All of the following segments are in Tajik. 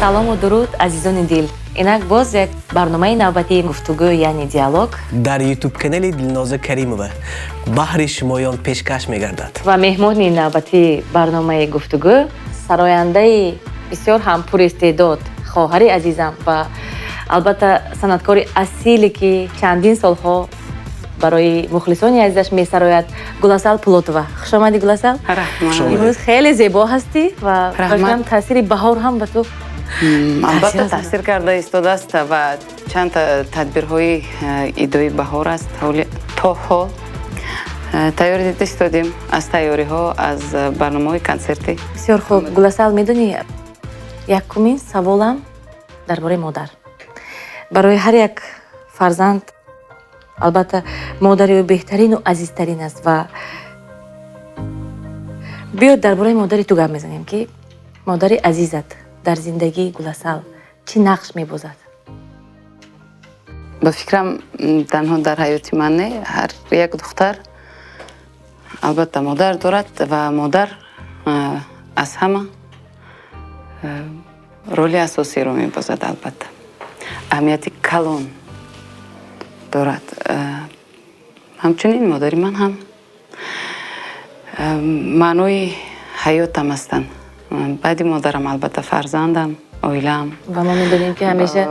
Салому дуруд, азизони дил! Инак боз як барномаи навбатии «Гуфтугӯ», яъне «Диалог» дар Ютуб канали Дилноза Каримова баҳри шумоён пешкаш мегардад. Ва меҳмони навбатии барномаи «Гуфтугӯ» сарояндаи бисёр ҳам пуристеъдод, хоҳари азизам ва албатта санъаткори асиле, ки чандин солҳо барои мухлисони азизаш месарояд, Гуласал Пулотова. Хушомадӣ, Гуласал! Имрӯз хеле зебо ҳастӣ ва таъсири баҳор ҳам ба ту Албатта, таъсир карда истодааст ва чанд тадбирҳои идои баҳор аст. То ҳол тайёрӣ дида истодем, аз тайёриҳо, аз барномаҳои консертӣ. Бисёр хуб, Гуласал. Медонӣ, якумин саволам дар бораи модар. Барои ҳар як фарзанд, албатта, модари ӯ беҳтарину азизтарин аст. Ва биё, дар бораи модари ту гап мезанем, ки модари азизат дар зиндагии Гуласал чӣ нақш мебозад? Ба фикрам, танҳо дар ҳаёти ман не, ҳар як духтар албатта модар дорад ва модар аз ҳама роли асосиро мебозад, албатта, аҳамияти калон дорад. Ҳамчунин модари ман ҳам маънои ҳаётам ҳастанд. Баъди модарам, албатта, фарзандам, оилаам. Ва мо медонем, ки ҳамеша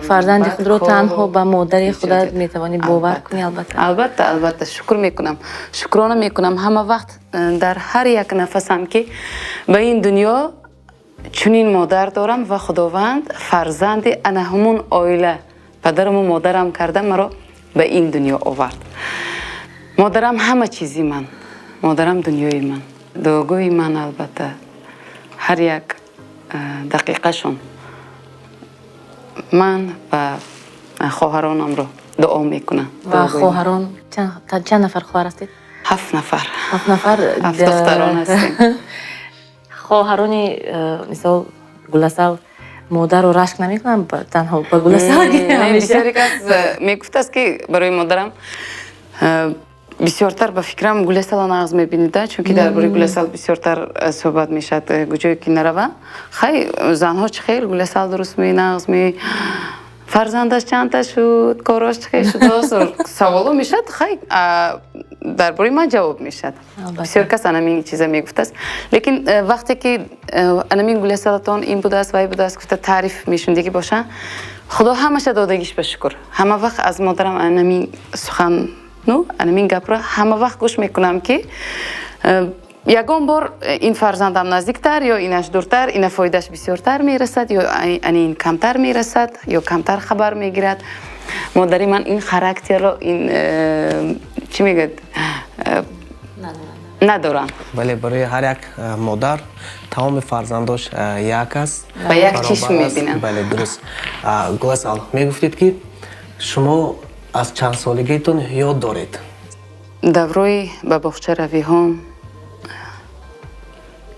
фарзанди худро танҳо ба модари худат метавонӣ бовар кунӣ, албатта. Албатта, албатта, шукр мекунам, шукрона мекунам ҳама вақт, дар ҳар як нафасам, ки ба ин дунё чунин модар дорам ва Худованд фарзанди ана ҳамун оила, падаруму модарам карда, маро ба ин дунё овард. Модарам ҳама чизи ман, модарам дунёи ман, дуогӯи ман, албатта, ҳар як дақиқашон ман ва хоҳаронамро дуо мекунам. Ва хоҳарон, чанд нафар хоҳар ҳастед? Ҳафт нафар. Ҳафт нафар. Ҳафт духтарон ҳастем. Хоҳарони мисол Гуласал модарро рашк намекунанд танҳо ба Гуласал? Бисёре кас мегуфтааст, ки барои модарам бисёртар, ба фикрам, Гуласала нағз мебинида, чунки дар бораи Гуласал бисёртар суҳбат мешавад. Куҷое ки нарава, хай, занҳо чӣ хел, Гуласал дуруст нағз ме, фарзандаш чандта шуд, корош чӣ хел шудааст, саволо мешавад. Хай, дар бораи ман ҷавоб мешавад. Бисёр кас анамин чиза мегуфтааст, лекин вақте ки анамин Гуласалатон ин будааст, вай будааст гуфта таъриф мешундагӣ бошанд, Худо ҳамаша додагиш ба шукр. Ҳама вақт аз модарам анамин сухан, ну, анамин гапро ҳама вақт гӯш мекунам, ки ягон бор ин фарзандам наздиктар ё инаш дуртар, ина фоидааш бисёртар мерасад ё ани ин камтар мерасад ё камтар хабар мегирад. Модари ман ин характерро, ин чӣ мегӯяд, надорам. Бале, барои ҳар як модар тамоми фарзандош як аст. Ба як чишм мебинам. Бале, дуруст. Гуласал, мегуфтед, ки шумо аз чанд солагиатон ёд доред? Даврои ба боғча равиҳом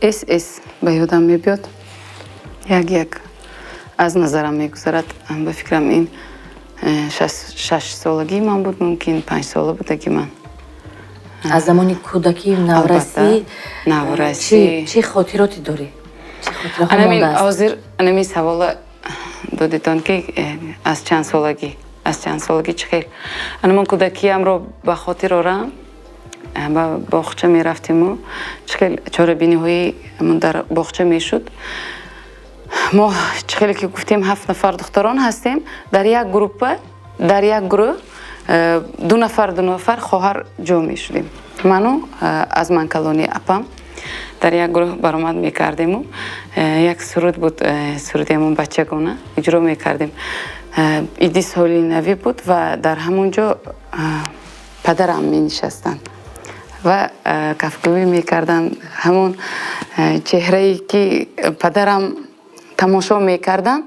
эс эс ба ёдам мебиёд, як як аз назарам мегузарад. Ба фикрам, ин 6-солагии ман буд, мумкин, 5-сола будаги ман. Аз замони кӯдакӣ, наврасӣ? Наврасӣ. Чӣ хотироте дорӣ? Ҳозир анамин савола додитон, ки аз чанд солагӣ, аз чанд солагӣ чӣ хел, анамон кӯдакиамро ба хотир орам. Ба боғча мерафтиму чӣ хел чорабиниҳои дар боғча мешуд. Мо, чӣ хеле ки гуфтем, ҳафт нафар духтарон ҳастем. Дар як группа, дар як гурӯҳ ду нафар, ду нафар хоҳар ҷо мешудем. Ману аз ман калони апам дар як гурӯҳ баромад мекардему як суруд буд, суруди ҳамон бачагона иҷро мекардем. Иди соли навӣ буд ва дар ҳамон ҷо падарам менишастанд ва кафкӯбӣ мекарданд. Ҳамон чеҳрае ки падарам тамошо мекарданд,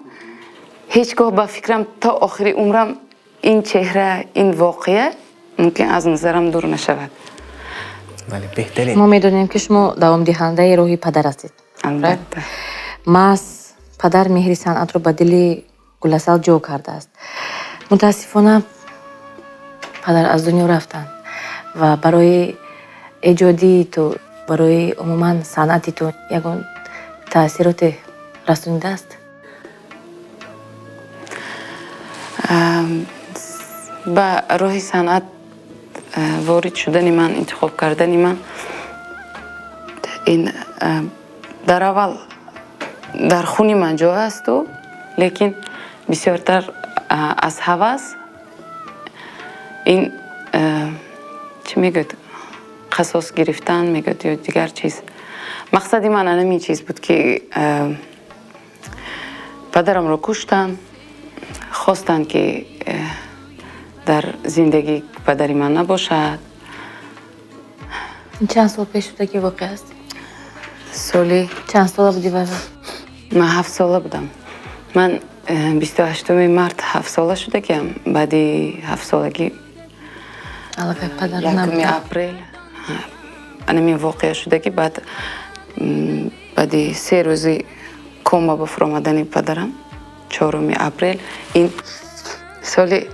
ҳеҷ гоҳ, ба фикрам, то охири умрам ин чеҳра, ин воқеа мумкин аз назарам дур нашавад. Бале, беҳтарин. Мо медонем, ки шумо давомдиҳандаи роҳи падар ҳастед. Албатта. Маҳз падар меҳри санъатро ба дили Гуласал ҷо кардааст. Мутаассифона, падар аз дунё рафтанд ва барои эҷодии ту, барои умуман санъати ту ягон таъсироте расонидааст? Ба роҳи санъат ворид шудани ман, интихоб кардани ман ин дар аввал дар хуни ман ҷо асту, лекин бисёртар аз ҳавас ин, чӣ мегӯяд, қасос гирифтан мегӯяд ё дигар чиз. Мақсади ман анамин чиз буд, ки падарамро куштанд, хостанд, ки дар зиндагӣ падари ман набошад. Чанд сол пеш шудаги воқеа аст? Соли Чанд сола будӣ вай? Ман 7 сола будам. Ман 28-уми март 7 сола шудагиам. Баъди 7-солагӣ Аллакай падар 1-уми набуда. апрел анамин воқеа шудагӣ. Баъд баъди 3 рӯзи кома ба фуромадани падарам, 4-уми апрел, ин соли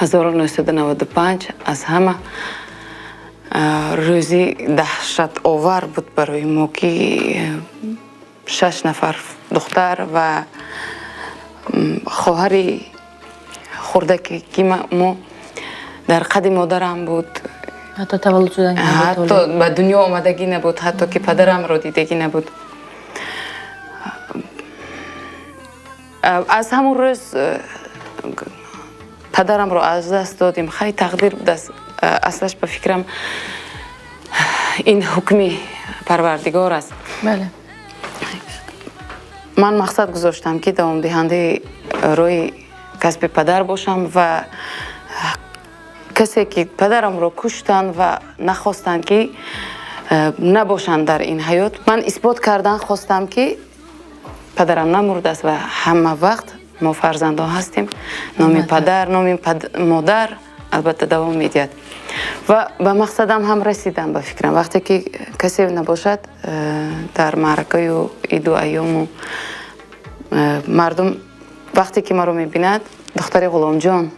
1995 аз ҳама рӯзи даҳшатовар буд барои мо, ки шаш нафар духтар ва хоҳари хурдаке, ки мо дар қади модарам буд. Ҳатто таваллуд шудан. Ҳатто ба дунё омадагӣ набуд, ҳатто ки падарамро дидагӣ набуд. Аз ҳамон рӯз падарамро аз даст додем. Хай, тақдир будааст. Аслаш, ба фикрам, ин ҳукми Парвардигор аст. Ман мақсад гузоштам, ки давомдиҳандаи роҳи касби падар бошам ва касе ки падарамро куштанд ва нахостанд, ки набошанд дар ин ҳаёт, ман исбот кардан хостам, ки падарам намурдааст ва ҳама вақт мо фарзандон ҳастем, номи падар, номи модар албатта давом медиҳад. Ва ба мақсадам ҳам расидам, ба фикрам. Вақте ки касе набошад, дар маъракаю иду айёму мардум вақте ки маро мебинад, духтари Ғуломҷон,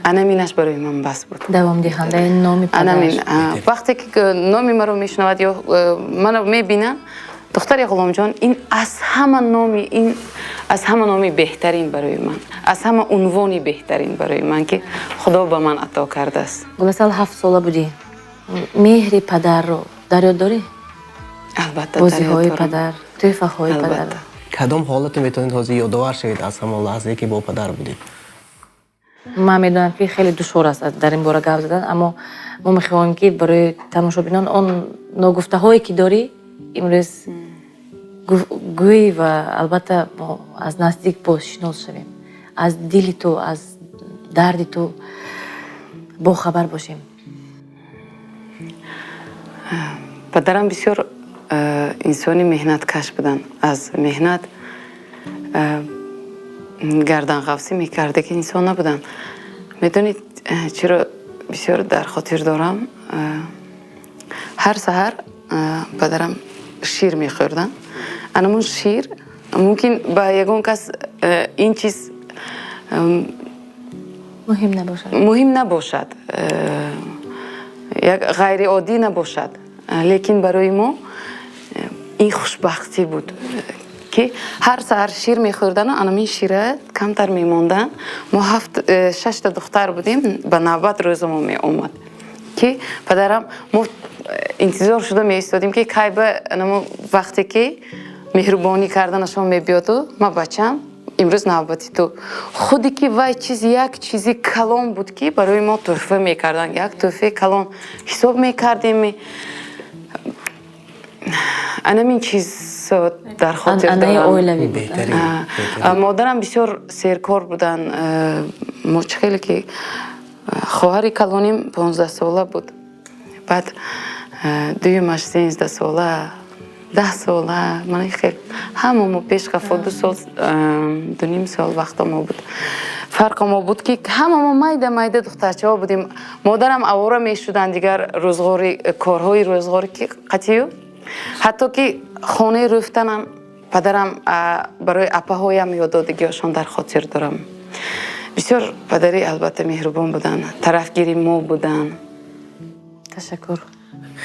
анаминаш барои ман бас буд. Давомдиҳандаи номи Анамин падар. Вақте ки номи маро мешунавад ё маро мебинад, духтари Ғуломҷон, ин аз ҳама номи, ин аз ҳама номи беҳтарин барои ман, аз ҳама унвони беҳтарин барои ман, ки Худо ба ман ато кардааст. Гуласал, 7 сола будӣ, меҳри падарро дар ёд дорӣ? Албатта, дар ёд Бозиҳои дорам. падар, тӯҳфаҳои падар. Албатта. Кадом ҳолате метавонед ҳозир ёдовар шавед аз ҳамон лаҳзае, ки бо падар будед? Ман медонам, ки хеле душвор аст дар ин бора гап задан, аммо мо мехоҳем, ки барои тамошобинон он ногуфтаҳое, ки дорӣ, имрӯз гӯй ва албатта мо аз наздик боз шинос шавем, аз дили ту, аз дарди ту бохабар бошем. Падарам бисёр инсони меҳнаткаш буданд. Аз меҳнат гарданғафсӣ мекардаги инсон набуданд. Медонед, чиро бисёр дар хотир дорам? Ҳар саҳар падарам шир мехӯрданд. Анамун шир мумкин ба ягон кас ин чиз муҳим набошад. Муҳим набошад, як ғайриоддӣ набошад, лекин барои мо ин хушбахтӣ буд, ки ҳар саҳар шир мехӯрдану анамин шира камтар мемонданд. Мо ҳафт, шашта духтар будем, ба навбат рӯзамо меомад, ки падарам, мо интизор шуда меистодем, ки кай ба анамо вақте ки меҳрубонӣ карданашон мебиёду: «Ма бачам, имрӯз навбати ту». Худе ки вай чиз як чизи калон буд, ки барои мо тӯҳфа мекарданд, як тӯҳфаи калон ҳисоб мекардем. Анамин чиз дар хотир Анъанаи дорам. оилавӣ буд. Беҳтарин. Модарам бисёр серкор буданд. Мо чӣ хеле ки хоҳари калоним 15-сола буд, баъд дуюмаш 13-сола, 10-сола, мана хел ҳама мо пешқафо 2 сол, 2.5 сол вақто мо буд, фарқо мо буд, ки ҳама мо майда майда духтарчаҳо будем. Модарам авора мешуданд, дигар рӯзғори, корҳои рӯзғори ки қатию ҳатто ки хонаи рӯфтанам падарам барои апаҳоям ёддодагиҳошон дар хотир дорам. Бисёр падари албатта меҳрубон буданд, тарафгири мо буданд. Ташаккур.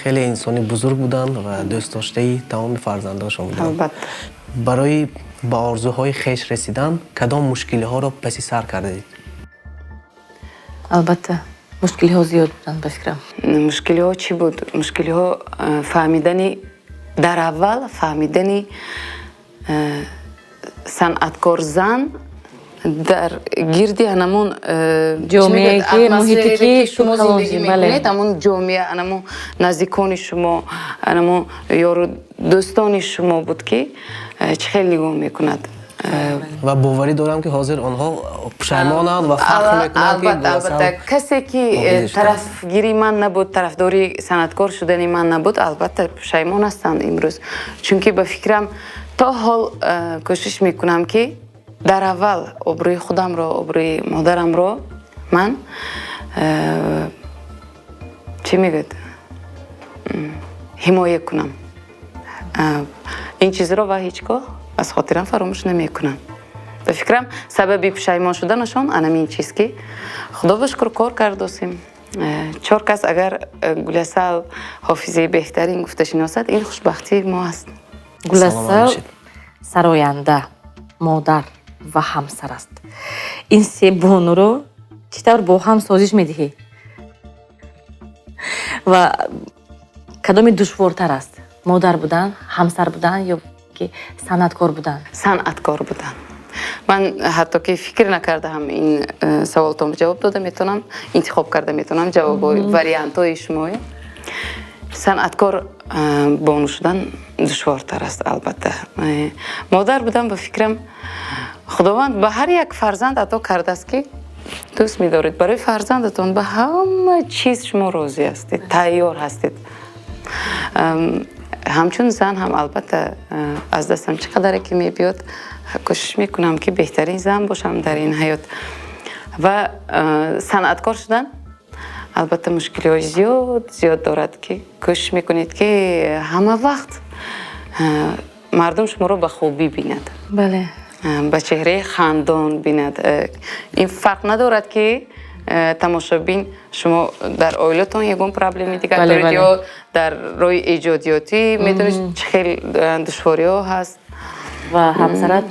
Хеле инсони бузург буданд ва дӯстдоштаи тамоми фарзандошон буданд. Албатта. Барои ба орзуҳои хеш расидан кадом мушкилиҳоро паси сар кардаед? Албатта, мушкилиҳо зиёд буданд, ба фикрам. Мушкилиҳо чӣ буд? Мушкилиҳо фаҳмидани, дар аввал фаҳмидани санъаткор зан дар гирди анамон ҷомеае ки, муҳите ки шумо зиндагӣ мекунед, ҳамон ҷомеа, анамон наздикони шумо, анамон ёру дӯстони шумо буд, ки чӣ хел нигоҳ мекунад. Ва боварӣ дорам, ки ҳозир онҳо пушаймонанд ва фахр мекунанд, ки Албатта, касе ки тарафгири ман набуд, тарафдори санъаткор шудани ман набуд, албатта, пушаймон ҳастанд имрӯз, чунки ба фикрам, то ҳол кӯшиш мекунам, ки дар аввал обрӯи худамро, обрӯи модарамро ман, чӣ мегӯяд, ҳимоя кунам ин чизро ва ҳеҷ гоҳ аз хотирам фаромӯш намекунам. Ба фикрам, сабаби пушаймон шуданашон анамин чиз, ки худо ба шукр, кор кардосем. Чор кас агар Гуласал ҳофизаи беҳтарин гуфта шиносад, ин хушбахтии мо аст. Гуласал сароянда, модар ва ҳамсар аст. Ин се бонуро чӣ тавр бо ҳам созиш медиҳӣ ва кадоме душвортар аст: модар будан, ҳамсар будан ё ки санъаткор будан? Санъаткор будан. Ман ҳатто ки фикр накардаам, ин саволтон ҷавоб дода метавонам, интихоб карда метавонам ҷавобҳои вариантҳои шумоя. Санъаткор бону шудан душвортар аст, албатта. Модар будан, ба фикрам, Худованд ба ҳар як фарзанд ато кардааст, ки дӯст медоред, барои фарзандатон ба ҳама чиз шумо розӣ ҳастед, тайёр ҳастед. Ҳамчун зан ҳам, албатта, аз дастам чӣ қадаре ки мебиёд, кӯшиш мекунам, ки беҳтарин зан бошам дар ин ҳаёт. Ва санъаткор шудан, албатта, мушкилиҳои зиёд зиёд дорад, ки кӯшиш мекунед, ки ҳама вақт мардум шуморо ба хубӣ бинад, ба чеҳраи хандон бинад. Ин фарқ надорад, ки тамошобин шумо дар оилатон ягон проблеми дигар доред ё дар роҳи эҷодиётӣ, медонед, чӣ хел душвориҳо ҳаст. Ва ҳамсарат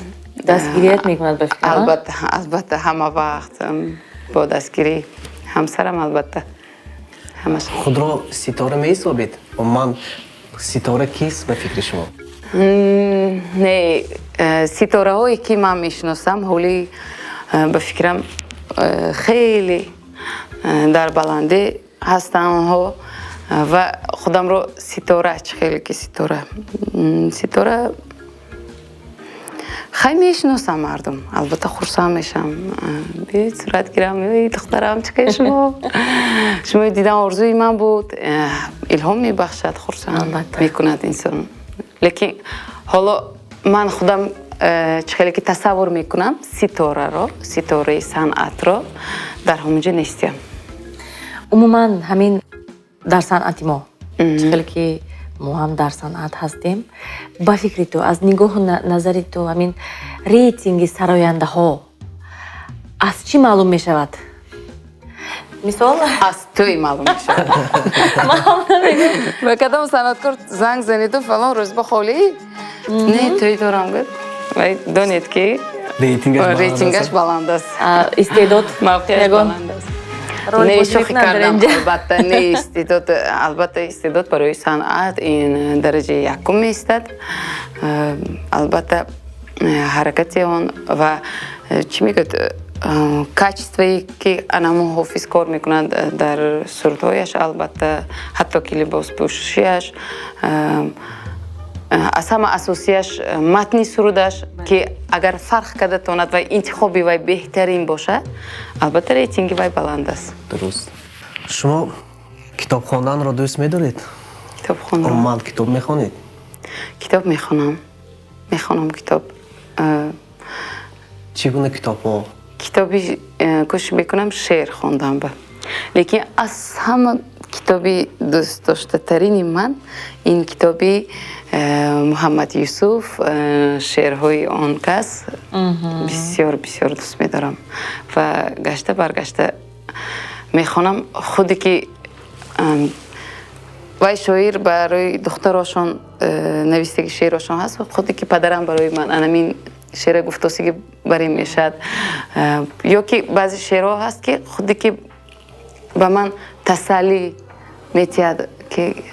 дастгирият мекунад, ба фикрам? Албатта, албатта, ҳама вақт бо дастгирии ҳамсарам, албатта, ҳамаш. Худро ситора меҳисобед? Умуман, ситора кист ба фикри шумо? Не, ситораҳое ки ман мешиносам, ҳоли ба фикрам, хеле дар баландӣ ҳастанд онҳо. Ва худамро ситора, чӣ хеле ки ситора, ситора хай, мешиносам мардум, албатта, хурсанд мешавам: биёед, сурат гирам, эй духтарам, чӣ хел шумо, шумои дидан орзуи ман буд. Илҳом мебахшад, хурсанд мекунад инсон. Лекин ҳоло ман худам чӣ хеле ки тасаввур мекунам ситораро, ситораи санъатро, дар ҳамонҷо нестиям. Умуман, ҳамин дар санъати мо, чӣ хеле ки мо ҳам дар санъат ҳастем, ба фикри ту, аз нигоҳу назари ту, ҳамин рейтинги сарояндаҳо аз чӣ маълум мешавад, мисол? Аз тӯй маълум мешавад. Ба кадом санъаткор занг занеду: «Фалон рӯз ба холӣ?» «Не, тӯй дорам», гуфт. Вай донед, ки рейтингаш баланд аст. Истеъдод мавқеаш баланд аст. Не, шӯхӣ кардам, албатта, не, истеъдод, албатта, истеъдод барои санъат ин дараҷаи якум меистад. Албатта, ҳаракати он ва, чӣ мегӯяд, качествое ки анамо ҳофиз кор мекунад дар сурудҳояш, албатта, ҳатто ки либоспӯшиаш, аз ҳама асосияш матни сурудаш, ки агар фарқ карда тонад ва интихоби вай беҳтарин бошад, албатта, рейтинги вай баланд аст. Дуруст. Шумо китоб хонданро дӯст медоред? Китоб хондан? Умуман, китоб мехонед? Китоб мехонам, мехонам китоб. Чӣ гуна китобҳо? Китоби кӯшиш мекунам шеър хондан ба, лекин аз ҳама китоби дӯстдоштатарини ман ин китоби Муҳаммад Юсуф, шеърҳои он кас бисёр бисёр дӯст медорам ва гашта баргашта мехонам. Худе ки Вай шоир барои духтарошон навистаги шеърошон ҳаст, худе ки падарам барои ман анамин шеъра гуфтосиги барем мешавад. Ё ки баъзе шеърҳо ҳаст, ки худе ки ба ман тасаллӣ метиҳад, ки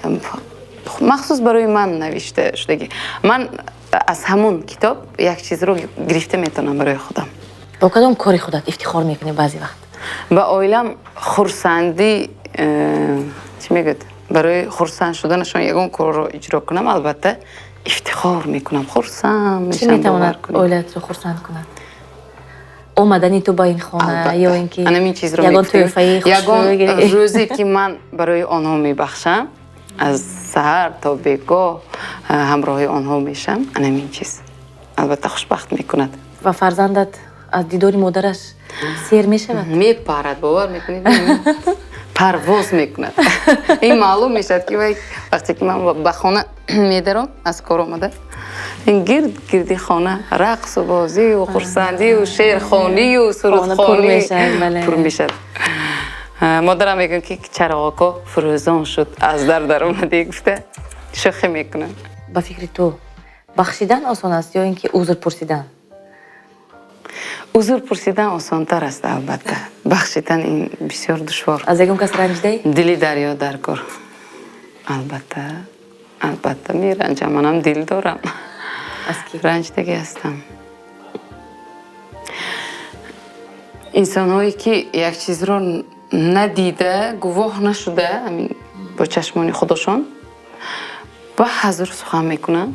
махсус барои ман навишта шудагӣ. Ман аз ҳамун китоб як чизро гирифта метавонам барои худам. Бо кадом кори худат ифтихор мекунӣ баъзе вақт? Ба оилам хурсандӣ, чӣ мегӯяд, барои хурсанд шуданашон ягон корро иҷро кунам, албатта ифтихор мекунам, хурсанд Чӣ мешавам. метавонад Бовар кунед. оилаатро хурсанд кунад? Омадани ту ба ин хона ё ин ки Анамин чизро ягон мегуфтем. тӯҳфаи Ягон хушрӯ гирӣ? рӯзе ки ман барои онҳо мебахшам, аз саҳар то бегоҳ ҳамроҳи онҳо мешам, анамин чиз албатта хушбахт мекунад. Ва фарзандат аз дидори модараш сер мешавад? Мепарад, бовар мекунед, парвоз мекунад. Ин маълум мешавад, ки вай вақте ки ман ба хона медаром аз кор омада, ин гирд гирди хона рақсу бозию хурсандию шеърхонию сурудхонӣ мешавад, бале. пур мешавад. Модарам мегӯяд, ки чароғако фурӯзон шуд, аз дар даромадӣ, гуфта шӯхӣ мекунад. Ба фикри ту, бахшидан осон аст ё ин ки узр пурсидан? Узр пурсидан осонтар аст, албатта. Бахшидан ин бисёр душвор. Аз ягон кас ранҷидаӣ? Дили дарё дар кор, албатта, албатта меранҷам, манам дил дорам. Аз кӣ? Ранҷидагӣ ҳастам. Инсонҳое ки як чизро надида, гувоҳ нашуда, ҳамин бо чашмони худашон ба ҳазур сухан мекунанд,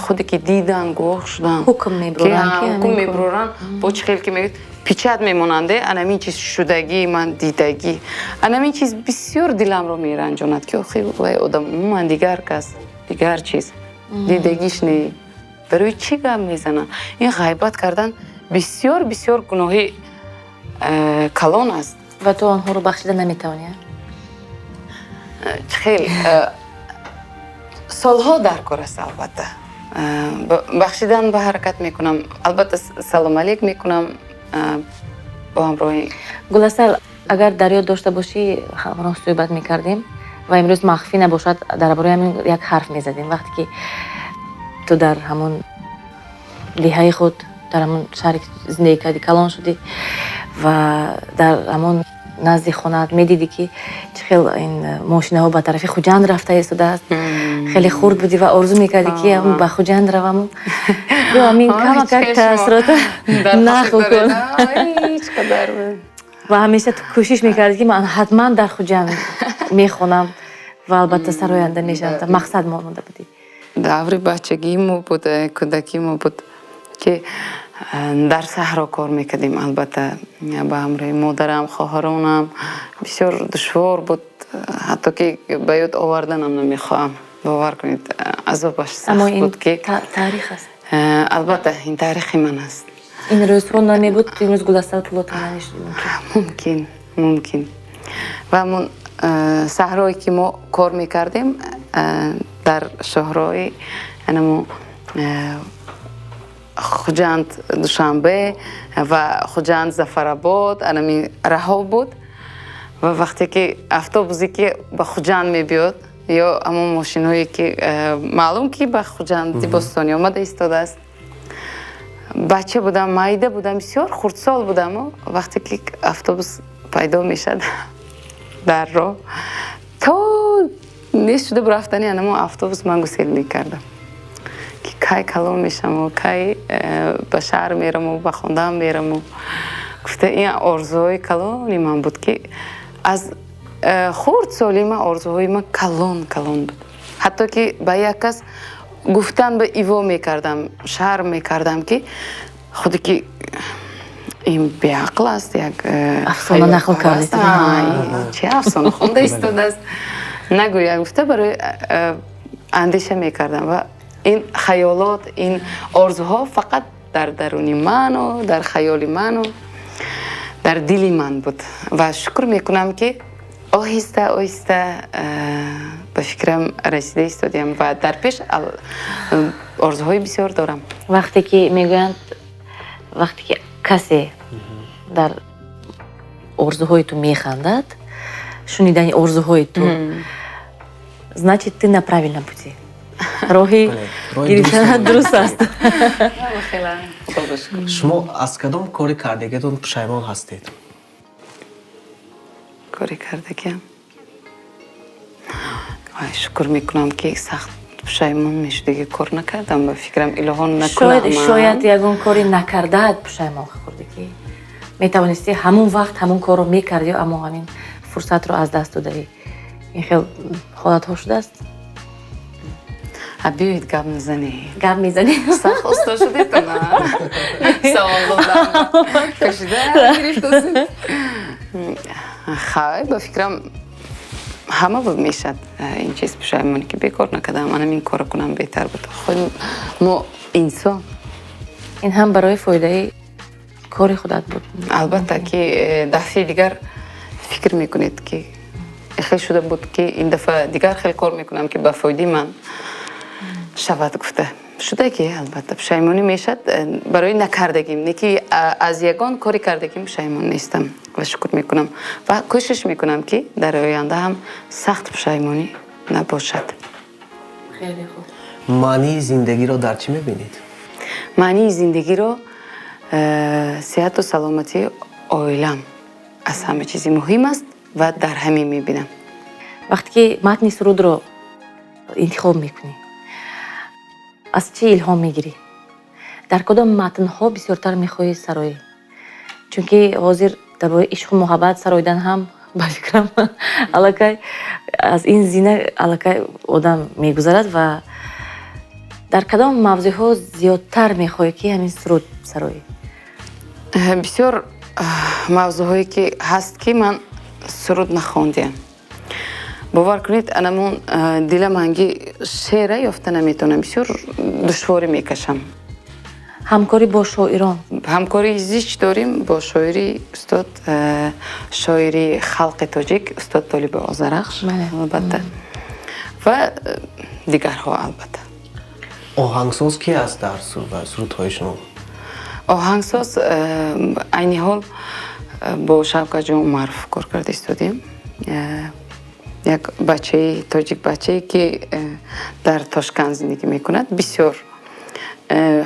худе ки дидан, гувоҳ шудан, Ҳукм мебуроранд, ки ҳукм ҳамин кор. мебуроранд, бо чӣ хел ки мегӯяд, печать мемонанде, анамин чиз шудагӣ, ман дидагӣ, анамин чиз бисёр диламро меранҷонад, ки охи вай одам умуман дигар кас, дигар чиз дидагиш не, барои чӣ гап мезананд? Ин ғайбат кардан бисёр бисёр гуноҳи калон аст. Ва ту онҳоро бахшида наметавонӣ, а? Чӣ хел, солҳо дар кор аст, албатта. Бахшидан ба ҳаракат мекунам, албатта, салом алейк мекунам бо ҳамроҳи. Гуласал, агар дар ёд дошта бошӣ, ҳамроҳ суҳбат мекардем ва имрӯз махфӣ набошад, дар бораи ҳамин як ҳарф мезадем. Вақте ки ту дар ҳамон деҳаи худ, дар ҳамон шаҳре ки зиндагӣ кардӣ, калон шудӣ ва дар ҳамон назди хонаат медидӣ, ки чӣ хел ин мошинаҳо ба тарафи Хуҷанд рафта истодааст, хеле хурд будӣ ва орзу мекардӣ, ки ба Хуҷанд раваму ё ҳамин камакак таассурота нақл кун. Ҳеҷ қадар. Ва ҳамеша ту кӯшиш мекардӣ, ки ман ҳатман дар Хуҷанд мехонам ва албатта сароянда мешавам, мақсад монда будӣ. Даври бачагии мо буд, кӯдакии мо буд, ки дар саҳро кор мекардем, албатта, ба ҳамроҳи модарам, хоҳаронам. Бисёр душвор буд, ҳатто ки ба ёд оварданам намехоҳам, бовар кунед, азобаш Аммо сахт ин буд, ки таърих аст. Албатта, ин таърихи ман аст. Ин рӯзҳо намебуд, ту имрӯз Гуласал Пулотова намешудӣ, мумкин. Мумкин, мумкин. Ва ҳамон саҳрое ки мо кор мекардем, дар шоҳрои анамо Хуҷанд Душанбе ва Хуҷанд Зафарабод, анами раҳо буд. Ва вақте ки автобусе ки ба Хуҷанд мебиёд ё ҳамон мошинҳое ки маълум ки ба Хуҷанди бостонӣ омада истодааст, бача будам, майда будам, бисёр хурдсол будаму вақте ки автобус пайдо мешад дар роҳ, то нест шуда рафтани анамо автобус ман гусел мекардам, ки кай калон мешаваму кай ба шаҳр мераму ба хондан мераму гуфта. Ин орзуҳои калони ман буд, ки аз хурдсолии ман орзуҳои ман калон калон буд, ҳатто ки ба як кас гуфтан ба иво мекардам, шарм мекардам, ки худе ки ин беақл аст, як Афсона нақл кардед. Чи афсона хонда истодааст, нагӯяд, гуфта барои андеша мекардам. Ва ин хаёлот, ин орзуҳо фақат дар даруни ману дар хаёли ману дар дили ман буд. Ва шукр мекунам, ки оҳиста оҳиста ба фикрам расида истодиам ва дар пеш орзуҳои бисёр дорам. Вақте ки мегӯянд, вақте ки касе дар орзуҳои ту механдад, шунидани орзуҳои ту. Значит, ты на правильном пути. Роҳи гирифтанат дуруст аст. Шумо аз кадом кори кардагиатон пушаймон ҳастед? Кори кардагиам, шукр мекунам, ки сахт пушаймон мешудиги кор накардам, ба фикрам, илоҳон накунам. Шояд ягон кори накардаат пушаймон хӯрдӣ, ки метавонисти ҳамон вақт ҳамон корро мекардӣ, аммо ҳамин фурсатро аз даст додаӣ. Ин хел ҳолатҳо шудааст? Биёед, гап мезанем. Гап мезанем. Сахт усто шудетона, савол додам, кашида гирифтосед. Хай, ба фикрам, ҳама мешад ин чиз, пушаймонӣ, ки бекор накардам, анам ин корро кунам беҳтар буд. Худ мо инсон. Ин ҳам барои фоидаи кори худат буд. Албатта, ки дафъаи дигар фикр мекунед, ки хел шуда буд, ки ин дафъа дигар хел кор мекунам, ки ба фоидаи ман шавад гуфта шуда, ки албатта пушаймонӣ мешад барои накардагим, не ки аз ягон кори кардагим пушаймон нестам ва шукр мекунам ва кӯшиш мекунам, ки дар оянда ҳам сахт пушаймонӣ набошад. Хеле хуб. Маънии зиндагиро дар чӣ мебинед? Маънии зиндагиро сиҳату саломатии оилам аз ҳама чизи муҳим аст ва дар ҳамин мебинам. Вақте ки матни сурудро интихоб мекунӣ, аз чӣ илҳом мегирӣ? Дар кадом матнҳо бисёртар мехоҳӣ сароӣ? Чунки ҳозир дар бораи ишқу муҳаббат сароидан ҳам, ба фикрам, аллакай аз ин зина аллакай одам мегузарад. Ва дар кадом мавзӯъҳо зиёдтар мехоҳӣ, ки ҳамин суруд сароӣ? Бисёр мавзӯъҳое ки ҳаст, ки ман суруд нахондиам. Бовар кунед, анамон дилам ҳанги шеъра ёфта наметавонам, бисёр душворӣ мекашам. Ҳамкорӣ бо шоирон? Ҳамкории зич дорим бо шоири устод, шоири халқи тоҷик, устод Толиби Озарахш, албатта, ва дигарҳо, албатта. Оҳангсоз ки аст дар сурудҳои шумо? Оҳангсоз айни ҳол бо Шавкатҷон Умаров кор карда истодем, як бачаи тоҷик, бачае ки дар Тошканд зиндагӣ мекунад, бисёр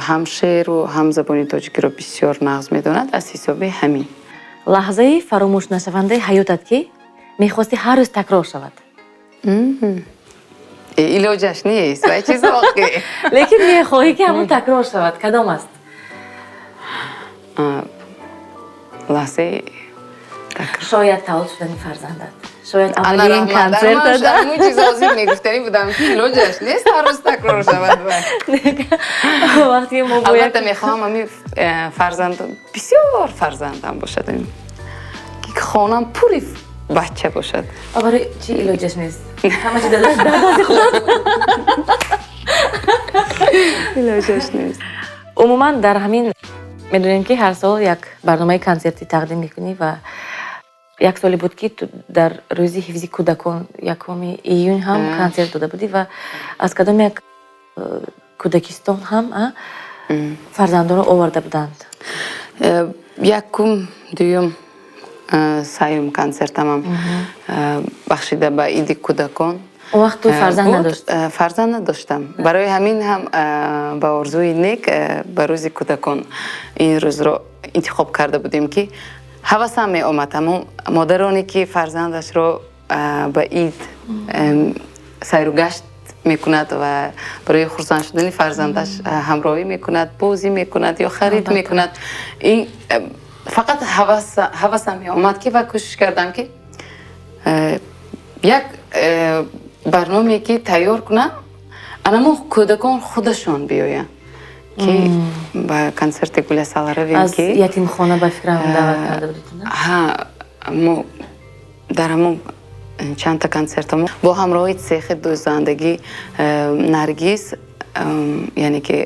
ҳам шеъру ҳам забони тоҷикиро бисёр нағз медонад, аз ҳисоби ҳамин. Лаҳзаи фаромӯшнашавандаи ҳаётат, ки мехости ҳар рӯз такрор шавад? Илоҷаш нест вай чиз воқеъ. Лекин мехоҳӣ, ки ҳамон такрор шавад, кадом аст? Лаҳзаи Шояд таваллуд шудани фарзандат, шояд аввалин консертат. Ҳамун чиз ҳозир мегуфтанӣ будам, ки илоҷаш нест ҳар рӯз такрор шавад. Вақте мо Албатта, мехоҳам ҳамин фарзанд, бисёр фарзандам бошад, ки хонам пури бача бошад. Барои чӣ илоҷаш нест? Ҳама чи дар дасти худат. Илоҷаш нест. Умуман, дар ҳамин медонем, ки ҳар сол як барномаи консертӣ тақдим мекунӣ ва як соле буд, ки ту дар рӯзи ҳифзи кӯдакон, 1 июн ҳам консерт дода будӣ ва аз кадом як кӯдакистон ҳам фарзандонро оварда буданд. Якум, дуюм, сеюм консертамам бахшида ба иди кӯдакон. Он вақт ту фарзанд надошт? Фарзанд надоштам, барои ҳамин ҳам ба орзуи нек ба рӯзи кӯдакон ин рӯзро интихоб карда будем, ки ҳавасам меомад, ҳамон модароне ки фарзандашро ба ид сайру гашт мекунад ва барои хурсанд шудани фарзандаш ҳамроҳӣ мекунад, бозӣ мекунад ё харид мекунад. Ин фақат ҳавасам меомад, ки ва кӯшиш кардам, ки як барномае ки тайёр кунам, анамон кӯдакон худашон биёянд, ки ба консерти Гуласал равем. Аз ки ятимхона, ба фикрам, даъват карда будед? Ҳа, мо дар ҳамон чандта консертамо бо ҳамроҳи цехи дӯзандагӣ Наргиз, яъне ки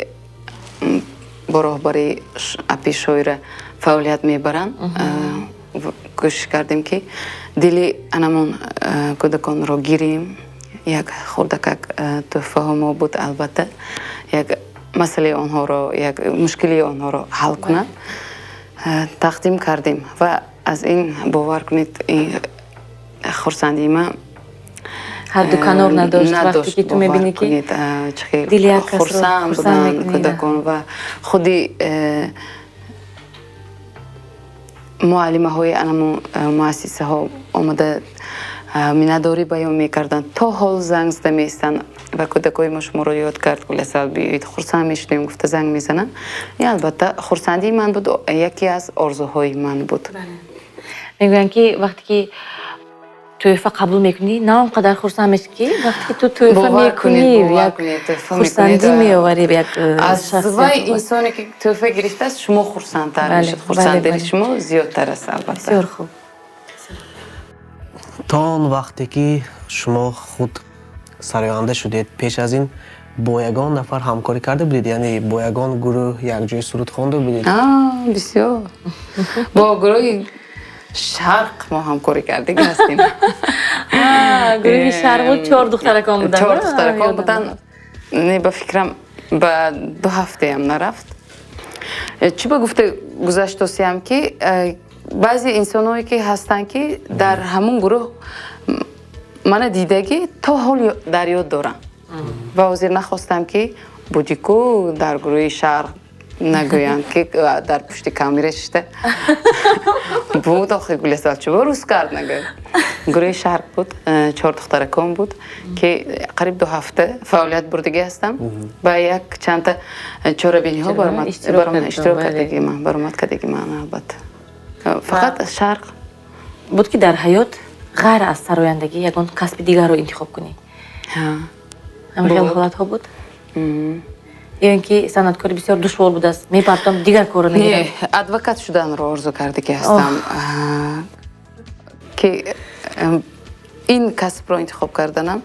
бо роҳбарии апи шоира фаъолият мебаранд, кӯшиш кардем, ки дили анамон кӯдаконро гирем. Як хурдакак тӯҳфаҳо мо буд, албатта, як масъалаи онҳоро, як мушкилии онҳоро ҳал кунад, тақдим кардем ва аз ин, бовар кунед, хурсандии ман Ҳадду канор надошт, вақте ки ту мебинӣ, ки дили як касро хурсанд буданд кӯдакон ва худи муаллимаҳои анамун муассисаҳо омада миннатдорӣ баён мекарданд. То ҳол занг зада меистанд ва кӯдакҳои мо шуморо ёд кард, Гуласал, биёед, хурсанд мешудем, гуфта занг мезананд. Ин албатта хурсандии ман буд, яке аз орзуҳои ман буд. Мегӯянд, ки вақте ки тӯҳфа қабул мекунӣ, на он қадар хурсанд мешӣ, ки вақте ки ту тӯҳфа мекунӣ, як хурсандӣ меоварӣ як аз вай инсоне ки тӯҳфа гирифтааст, шумо хурсандтар мешуд, хурсандии шумо зиёдтар аст албатта. Бисёр хуб. То он вақте ки шумо худ сароянда шудед, пеш аз ин бо ягон нафар ҳамкорӣ карда будед, яъне бо ягон гурӯҳ якҷоя суруд хонда будед? Бисёр. Бо гурӯҳи Шарқ мо ҳамкорӣ кардагӣ ҳастем. Гурӯҳи Шарқ буд, чор духтаракон буданд. Чор духтаракон буданд. Не, ба фикрам, ба 2 ҳафтаям нарафт. Чӣ ба гуфта гузаштосиям, ки баъзе инсонҳое ки ҳастанд, ки дар ҳамун гурӯҳ мана дидагӣ, то ҳол дар ёд дорам ва ҳозир нахостам, ки будику дар гурӯҳи Шарқ нагӯянд, ки дар пушти камера шишта буд. Охи Гуласал чӯба рӯз кард, нагӯянд. Гурӯҳи Шарқ буд, чор духтаракон буд, ки қариб 2 ҳафта фаъолият бурдагӣ ҳастам ва як чандта чорабиниҳо иштирок кардагӣ ман, баромад кардагӣ ман албатта. Фақат Шарқ. Буд, ки дар ҳаёт ғайр аз сарояндагӣ ягон касби дигарро интихоб кунӣ? Ҳамин хел ҳолатҳо буд? Ё ин ки санъаткорӣ бисёр душвор будааст, мепартом, дигар корро мегирам? Не, адвокат шуданро орзу кардагӣ ҳастам, ки ин касбро интихоб карданам,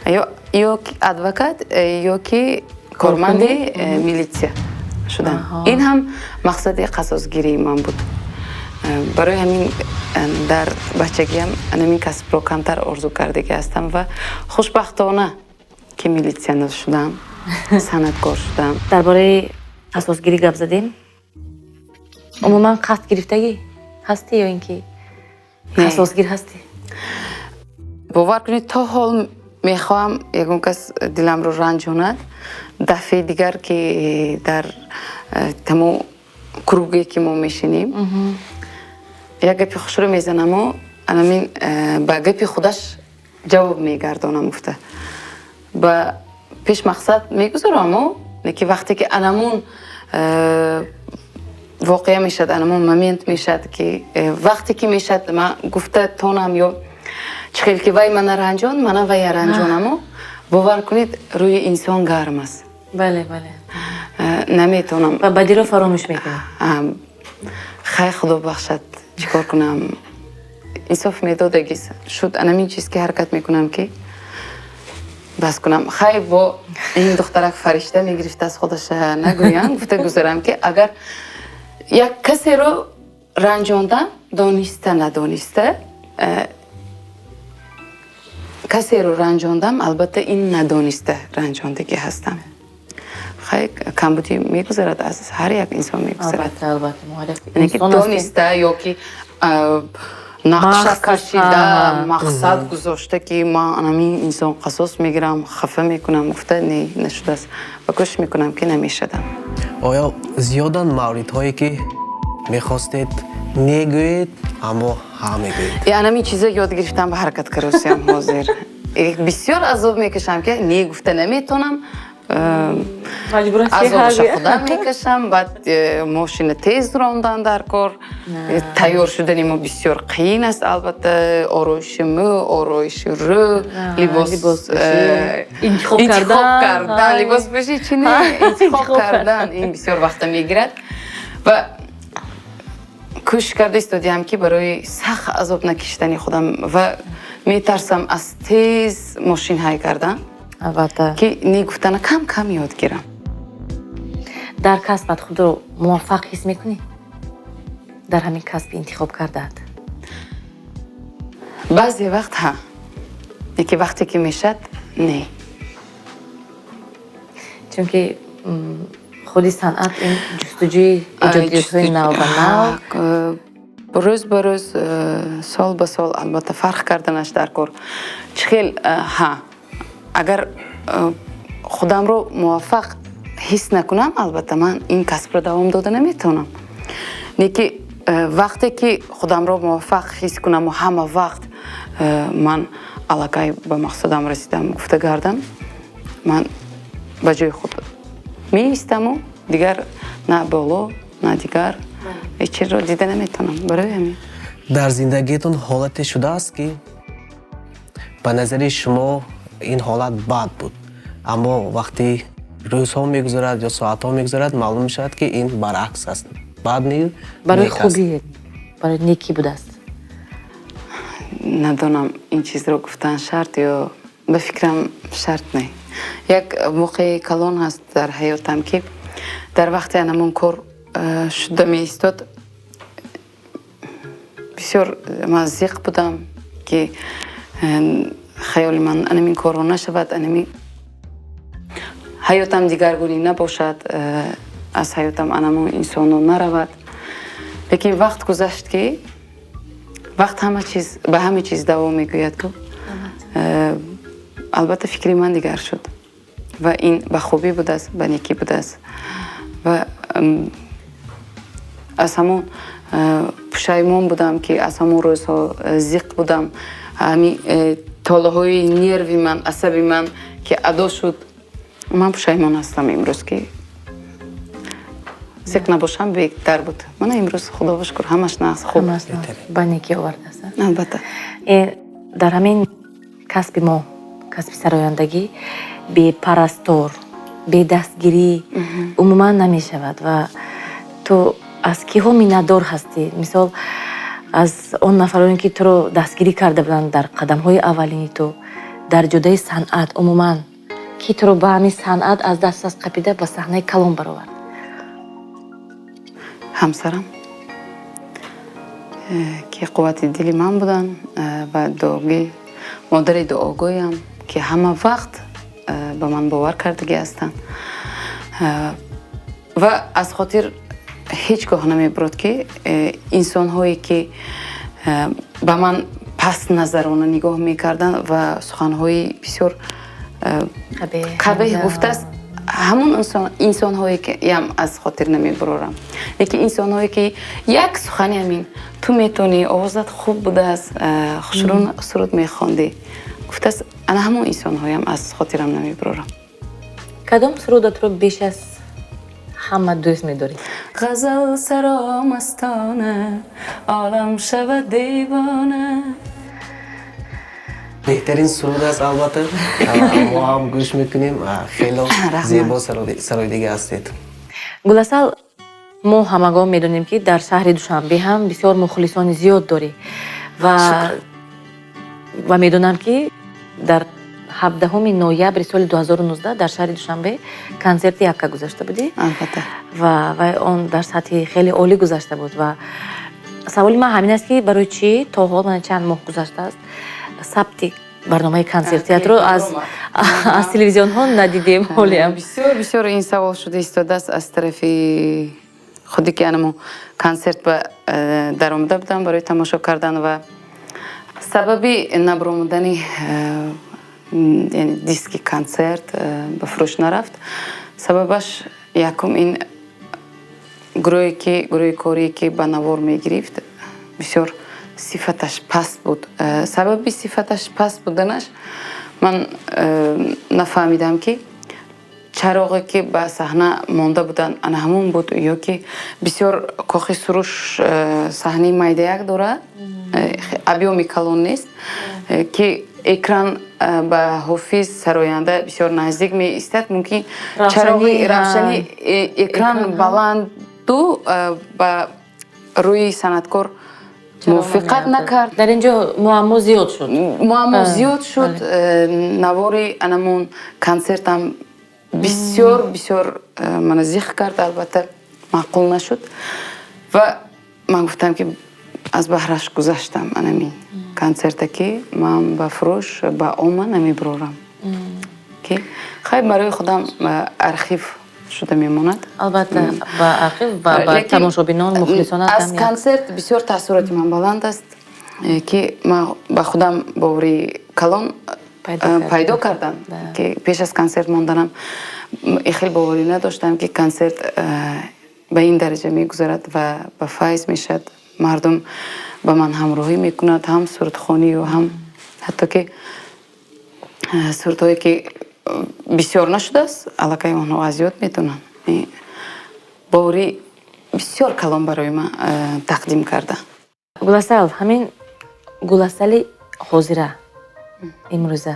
ё адвокат, ё ки корманди милитсия шудан. Ин ҳам мақсади қасосгирии ман буд. Барои ҳамин дар бачагиам ҳамин касбро камтар орзу кардагӣ ҳастам ва хушбахтона, ки милитсия шудам, санъаткор шудам. Дар бораи қасосгирӣ гап задем. Умуман қасд гирифтагӣ ҳастӣ ё ин ки қасосгир ҳастӣ? Бовар кунед, то ҳол мехоҳам ягон кас диламро ранҷонад, дафъаи дигар ки дар тамо круг е ки мо мешинем, як гапи хушро мезанаму анамин ба гапи худаш ҷавоб мегардонам гуфта ба пеш мақсад мегузораму, лекин вақте ки анамун воқеа мешавад, анамун момент мешавад, ки вақте ки мешавад, ман гуфта тонам ё чӣ хел ки вай мана ранҷон, мана вая ранҷонаму, бовар кунед, рӯи инсон гарм аст. Бале, бале. Наметонам. Ва бадиро фаромӯш мекунӣ. Хай, худо бахшад, чӣ кор кунам, инсоф медодагӣ шуд. Анамин чиз ки ҳаракат мекунам, ки бас кунам. Хай, бо ин духтарак фаришта мегирифта аз худаша нагӯям, гуфта гузарам, ки агар як касеро ранҷондам, дониста надониста касеро ранҷондам, албатта ин надониста ранҷондагӣ ҳастам. Хай, камбудӣ мегузарад, аз ҳар як инсон мегузарад. Албатта. Дониста ё ки нақша кашида, мақсад гузошта, ки ман анамин инсон қасос мегирам, хафа мекунам гуфта, не, нашудааст ва кӯшиш мекунам, ки намешадам. Оё зиёданд мавридҳое, ки мехостед негӯед, аммо ҳа мегӯед? Анамин чиза ёд гирифтам, ба ҳаракат каросиям. Ҳозир бисёр азоб мекашам, ки не гуфта наметонам, азобаша худам мекашам. Баъд мошина тез рондан дар кор, тайёр шудани мо бисёр қиин аст албатта, ороиши мӯ, ороиши рӯ, либос интихоб кардан, либоспӯшӣ чи не, интихоб кардан, ин бисёр вақта мегирад. Ва кӯшиш карда истодиам, ки барои сахт азоб накишидани худам, ва метарсам аз тез мошин ҳай кардан. Албатта. Ки не гуфтана кам кам ёд гирам. Дар касбат худро муваффақ ҳис мекунӣ, дар ҳамин касби интихоб кардаат? Баъзе вақт ҳа, яке вақте ки мешад, не. Чунки худи санъат ин ҷустуҷӯи эҷодиётҳои нав ба нав. Рӯз ба рӯз, сол ба сол, албатта, фарқ карданаш дар кор. Чӣ хел, ҳа, агар худамро муваффақ ҳис накунам, албатта, ман ин касбро давом дода наметавонам. Не ки вақте ки худамро муваффақ ҳис кунаму ҳама вақт ман аллакай ба мақсадам расидам гуфта гардам, ман ба ҷои худ меистаму дигар на боло, на дигар ҳеҷ чизро дида наметавонам. Барои ҳамин. Дар зиндагиатон ҳолате шудааст, ки ба назари шумо ин ҳолат бад буд, аммо вақте рӯзҳо мегузарад ё соатҳо мегузарад, маълум мешавад, ки ин баръакс аст, бад не, барои нек аст? Хубӣ, барои некӣ будааст. Надонам, ин чизро гуфтан шарт ё, ба фикрам, шарт не. Як воқеаи калон ҳаст дар ҳаётам, ки дар вақте анамон кор шуда меистод, бисёр ман зиқ будам, ки хаёли ман анамин корро нашавад, анами ҳаётам дигаргунӣ набошад, аз ҳаётам анамон инсоно наравад. Лекин вақт гузашт, ки вақт ҳама чиз ба ҳама чиз даво мегӯяд ку. Албатта, фикри ман дигар шуд ва ин ба хубӣ будааст, ба некӣ будааст ва аз ҳамон пушаймон будам, ки аз ҳамон рӯзҳо зиқ будам, ҳами толаҳои нерви ман, асаби ман ки адо шуд, ман пушаймон ҳастам имрӯз, ки зиқ набошам беҳтар буд. Мана имрӯз, худо шукр, ҳамаш нағз, хуб. Ба некӣ овардааст. Албатта. Дар ҳамин касби мо, касби сарояндагӣ, бепарастор, бедастгирӣ умуман намешавад. Ва ту аз киҳо миннатдор ҳастӣ? Мисол, аз он нафароне, ки туро дастгирӣ карда буданд дар қадамҳои аввалини ту дар ҷодаи санъат, умуман ки туро ба ҳамин санъат аз даст аз қапида ба саҳнаи калон баровард? Ҳамсарам, ки қуввати дили ман буданд, ва дуогӣ, модари дуогӯям, ки ҳама вақт ба ман бовар кардагӣ ҳастанд. Ва аз хотир ҳеҷ гоҳ намебурад, ки инсонҳое, ки ба ман паст назарона нигоҳ мекарданд ва суханҳои бисёр қабеҳ гуфтааст, ҳамон инсонҳое ки ям аз хотир намебурорам. Лекин инсонҳое, ки як сухани ҳамин «ту метавонӣ, овозат хуб будааст, хушрӯ суруд мехондӣ» гуфтааст, ана ҳамон инсонҳоям аз хотирам намебурорам. Кадом сурудатро беш аз ҳама дӯст медорӣ? Ғазал саро мастона, олам шавад девона. Беҳтарин суруд аст, албатта, мо ҳам гӯш мекунем. Хело зебо сароидагӣ ҳастед. Гуласал, мо ҳамагон медонем, ки дар шаҳри Душанбе ҳам бисёр мухлисони зиёд дорӣ ва медонам, ки дар 17 ноябри соли 2019 дар шаҳри Душанбе консерти якка гузашта будӣ. Албатта. Ва вай он дар сатҳи хеле олӣ гузашта буд. Ва саволи ман ҳамин аст, ки барои чӣ то ҳол, мана чанд моҳ гузаштааст, сабти барномаи консертиятро аз телевизионҳо надидем ҳолиам? Бисёр, бисёр ин савол шуда истодааст аз тарафи худе, ки анамо консерт ба даромада будам барои тамошо кардан. Ва сабаби набаромадани, диски консерт ба фурӯш нарафт, сабабаш якум ин гурӯҳе, ки гурӯҳи корие, ки ба навор мегирифт, бисёр сифаташ паст буд. Сабаби сифаташ паст буданаш ман нафаҳмидам, ки чароғе, ки ба саҳна монда буданд, ана ҳамон буд ё ки бисёр Кохи Суруш саҳнаи майдаяк дорад, объёми калон нест, ки экран ба ҳофиз, сароянда бисёр наздик меистад, мумкин чароғи равшани экран баланду ба рӯи санъаткор мувофиқат накард. Дар ин ҷо муаммо зиёд шуд. Муаммо зиёд шуд. Навори анамон консертам бисёр, бисёр мана зиқ кард, албатта, маъқул нашуд. Ва ман гуфтам, ки аз баҳраш гузаштам анамин консерта, ки ман ба фурӯш, ба омма намебурорам, ки хай барои худам архив. шуда мемонад. Албатта, ба архив ва ба тамошобинон, мухлисонат. Аз консерт бисёр таассуроти ман баланд аст, ки ман ба худам бовари калон пайдо кардам, ки пеш аз консерт монданам хеле боварӣ надоштам, ки консерт ба ин дараҷа мегузарад ва ба файз мешавад, мардум ба ман ҳамроҳӣ мекунад, ҳам сурудхонию, ҳам ҳатто ки сурудҳое, ки бисёр нашудааст, аллакай онҳо аз ёд медонанд. Боварӣ бисёр калон барои ман тақдим карда. Гуласал, ҳамин Гуласали ҳозира, имрӯза,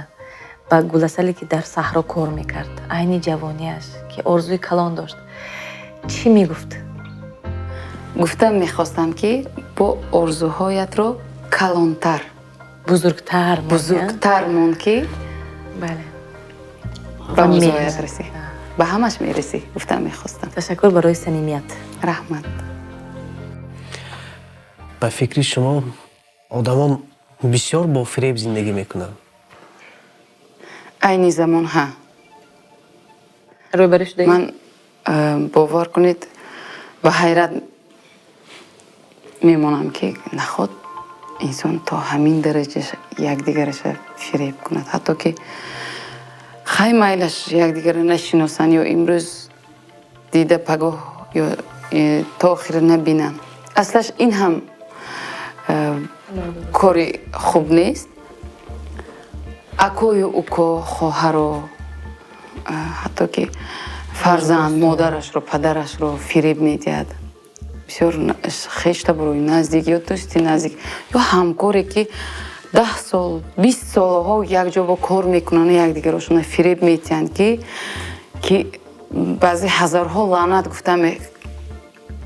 ба Гуласале, ки дар саҳро кор мекард, айни ҷавониаш, ки орзуи калон дошт, чӣ мегуфт? Гуфтам мехостам, ки бо орзуҳоятро калонтар, бузургтар. Бузургтар мон, ки ба орзуҳоят расӣ, ба ҳамаш мерасӣ, гуфтам мехостам. Ташаккур барои самимият. Раҳмат. Ба фикри шумо, одамон бисёр бо фиреб зиндагӣ мекунанд? Айни замон, ҳа. Рӯбарӯ шудаед? Ман, бовар кунед, ба ҳайрат мемонам, ки наход инсон то ҳамин дараҷа якдигараша фиреб кунад. Ҳатто ки хай, майлаш, якдигара нашиносанд ё имрӯз дида, пагоҳ ё то охира набинанд, аслаш ин ҳам кори хуб нест. Акою уко, хоҳаро, ҳатто ки фарзанд модарашро, падарашро фиреб медиҳад. Бисёр хештаборои наздик ё дӯсти наздик ё ҳамкоре, ки 10 сол, 20 солҳо якҷо бо кор мекунанд, якдигарошона фиреб медиҳанд, ки баъзе ҳазорҳо лаънат гуфта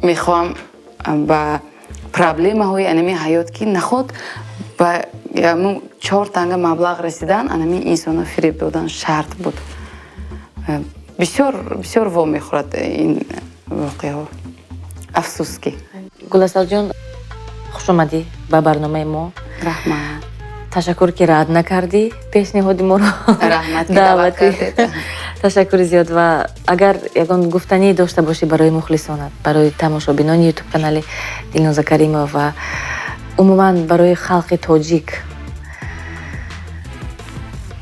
мехоҳам ба проблемаҳои анами ҳаёт, ки наход ба чор танга маблағ расидан анами инсонро фиреб додан шарт буд. Бисёр, бисёр во мехӯрад ин воқеаҳо, афсӯс ки. Гуласалҷон, хушомадӣ ба барномаи мо. Раҳмат. Ташаккур, ки рад накардӣ пешниҳоди моро. Раҳмат, ки даъват кардед. Ташаккури зиёд. Ва агар ягон гуфтанӣ дошта бошӣ барои мухлисонат, барои тамошобинони Ютуб канали Дилноза Каримова ва умуман барои халқи тоҷик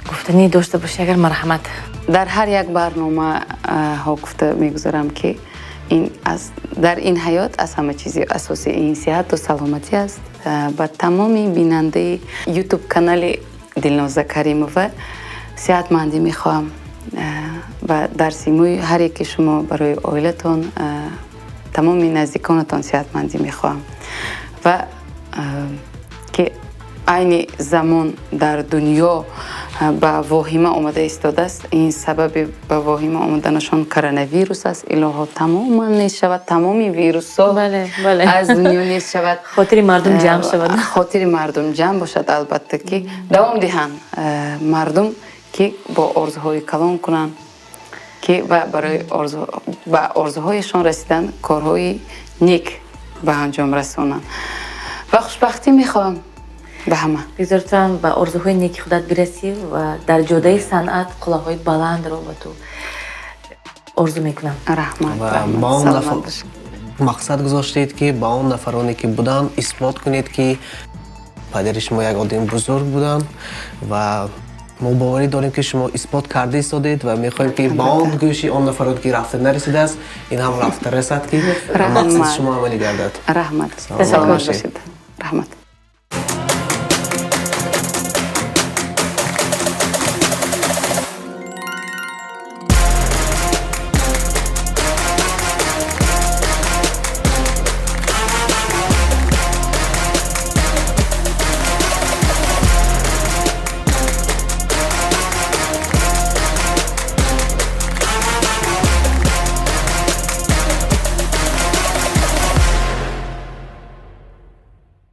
гуфтанӣ дошта бошӣ агар, марҳамат. Дар ҳар як барномаҳо гуфта мегузарам, ки ин дар ин ҳаёт аз ҳама чизи асосӣ ин сиҳату саломатӣ аст. Ба тамоми бинандаи Ютуб канали Дилноза Каримова сиҳатмандӣ мехоҳам ва дар симои ҳар яке шумо барои оилатон, тамоми наздиконатон сиҳатмандӣ мехоҳам. Ва ки айни замон дар дунё ба воҳима омада истодааст, ин сабаби ба воҳима омаданашон коронавирус аст. Илоҳо, тамоман нест шавад, тамоми вирусҳо аз дунё нест шавад. Хотири мардум ҷамъ шавад. Хотири мардум ҷамъ бошад. Албатта, ки давом диҳанд мардум, ки бо орзуҳои калон кунанд, ки барои ба орзуҳояшон расидан корҳои нек ба анҷом расонанд. Ва хушбахтӣ мехоҳам ба ҳама. Бигзор ту ҳам ба орзуҳои неки худат бирасӣ ва дар ҷодаи санъат қуллаҳои баландро ба ту орзу мекунам. Раҳмат. Ва ба он мақсад гузоштед, ки ба он нафароне, ки буданд, исбот кунед, ки падари шумо як одами бузург буданд. Ва мо боварӣ дорем, ки шумо исбот карда истодед ва мехоҳем, ки ба он гӯши он нафароне, ки рафта нарасидааст, ин ҳам рафта расад, ки мақсади шумо амалӣ гардад. Раҳмат, саломат бошед.